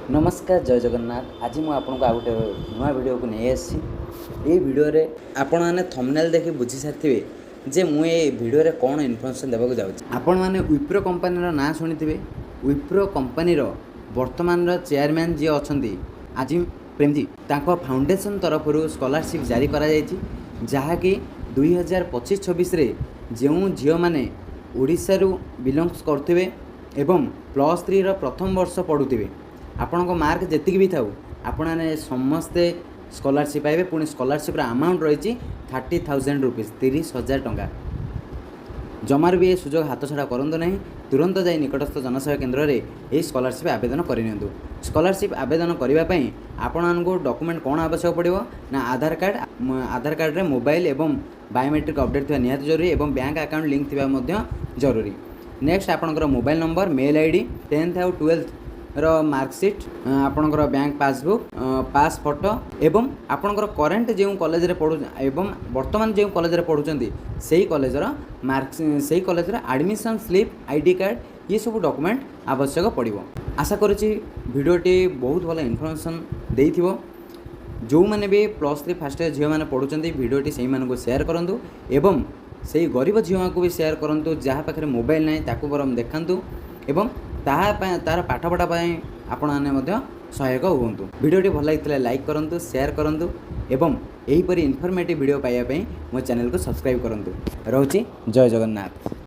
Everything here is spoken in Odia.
ନମସ୍କାର, ଜୟ ଜଗନ୍ନାଥ। ଆଜି ମୁଁ ଆପଣଙ୍କୁ ଆଉ ଗୋଟେ ନୂଆ ଭିଡ଼ିଓକୁ ନେଇ ଆସିଛି। ଏଇ ଭିଡ଼ିଓରେ ଆପଣମାନେ ଥମ୍ବନେଲ୍ ଦେଖି ବୁଝି ସାରିଥିବେ ଯେ ମୁଁ ଏ ଭିଡ଼ିଓରେ କ'ଣ ଇନଫର୍ମେସନ୍ ଦେବାକୁ ଯାଉଛି। ଆପଣମାନେ ୱିପ୍ରୋ କମ୍ପାନୀର ନାଁ ଶୁଣିଥିବେ। ୱିପ୍ରୋ କମ୍ପାନୀର ବର୍ତ୍ତମାନର ଚେୟାରମ୍ୟାନ୍ ଯିଏ ଅଛନ୍ତି ଆଜିମ ପ୍ରେମଜୀ, ତାଙ୍କ ଫାଉଣ୍ଡେସନ୍ ତରଫରୁ ସ୍କଲାରସିପ୍ ଜାରି କରାଯାଇଛି, ଯାହାକି 2025-26ରେ ଯେଉଁ ଝିଅମାନେ ଓଡ଼ିଶାରୁ ବିଲଙ୍ଗସ୍ କରୁଥିବେ ଏବଂ +3ର ପ୍ରଥମ ବର୍ଷ ପଢ଼ୁଥିବେ, ଆପଣଙ୍କ ମାର୍କ ଯେତିକି ବି ଥାଉ, ଆପଣମାନେ ସମସ୍ତେ ସ୍କଲାରସିପ୍ ପାଇବେ। ପୁଣି ସ୍କଲାରସିପ୍ର ଆମାଉଣ୍ଟ ରହିଛି 30,000 ରୁପିଜ୍, 30,000 ଟଙ୍କା। ଜମାରୁ ବି ଏ ସୁଯୋଗ ହାତଛଡ଼ା କରନ୍ତୁ ନାହିଁ। ତୁରନ୍ତ ଯାଇ ନିକଟସ୍ଥ ଜନସେବା କେନ୍ଦ୍ରରେ ଏହି ସ୍କଲାରସିପ୍ ଆବେଦନ କରିନିଅନ୍ତୁ। ସ୍କଲାରସିପ୍ ଆବେଦନ କରିବା ପାଇଁ ଆପଣମାନଙ୍କୁ ଡକୁମେଣ୍ଟ କ'ଣ ଆବଶ୍ୟକ ପଡ଼ିବ ନା ଆଧାର କାର୍ଡ଼। ଆଧାର କାର୍ଡ଼ରେ ମୋବାଇଲ ଏବଂ ବାୟୋମେଟ୍ରିକ୍ ଅପଡ଼େଟ୍ ଥିବା ନିହାତି ଜରୁରୀ ଏବଂ ବ୍ୟାଙ୍କ ଆକାଉଣ୍ଟ ଲିଙ୍କ୍ ଥିବା ମଧ୍ୟ ଜରୁରୀ। ନେକ୍ସଟ, ଆପଣଙ୍କର mobile number, mail ID, 10th ଆଉ 12thର ମାର୍କସିଟ୍, ଆପଣଙ୍କର ବ୍ୟାଙ୍କ ପାସବୁକ୍, ପାସ୍ ଫଟୋ ଏବଂ ଆପଣଙ୍କର କରେଣ୍ଟ ଯେଉଁ କଲେଜରେ ପଢ଼ୁ ଏବଂ ବର୍ତ୍ତମାନ ଯେଉଁ କଲେଜରେ ପଢ଼ୁଛନ୍ତି, ସେଇ କଲେଜର ମାର୍କ, ସେଇ କଲେଜର ଆଡ଼ମିସନ୍ ସ୍ଲିପ୍, ଆଇଡି କାର୍ଡ଼, ଇଏ ସବୁ ଡକୁମେଣ୍ଟ ଆବଶ୍ୟକ ପଡ଼ିବ। ଆଶା କରୁଛି ଭିଡ଼ିଓଟି ବହୁତ ଭଲ ଇନଫର୍ମେସନ୍ ଦେଇଥିବ। ଯେଉଁମାନେ ବି +3 ଫାର୍ଷ୍ଟ ଇୟର୍ ଝିଅମାନେ ପଢ଼ୁଛନ୍ତି, ଭିଡ଼ିଓଟି ସେଇମାନଙ୍କୁ ସେୟାର କରନ୍ତୁ ଏବଂ ସେଇ ଗରିବ ଝିଅଙ୍କୁ ବି ସେୟାର କରନ୍ତୁ। ଯାହା ପାଖରେ ମୋବାଇଲ ନାହିଁ, ତାକୁ ବରଂ ଦେଖାନ୍ତୁ ଏବଂ ତାହା ପାଇଁ, ତା'ର ପାଠପଢ଼ା ପାଇଁ ଆପଣମାନେ ମଧ୍ୟ ସହାୟକ ହୁଅନ୍ତୁ। ଭିଡ଼ିଓଟି ଭଲ ଲାଗିଥିଲେ ଲାଇକ୍ କରନ୍ତୁ, ସେୟାର କରନ୍ତୁ ଏବଂ ଏହିପରି ଇନଫର୍ମେଟିଭ୍ ଭିଡ଼ିଓ ପାଇବା ପାଇଁ ମୋ ଚ୍ୟାନେଲକୁ ସବସ୍କ୍ରାଇବ୍ କରନ୍ତୁ। ରହୁଛି, ଜୟ ଜଗନ୍ନାଥ।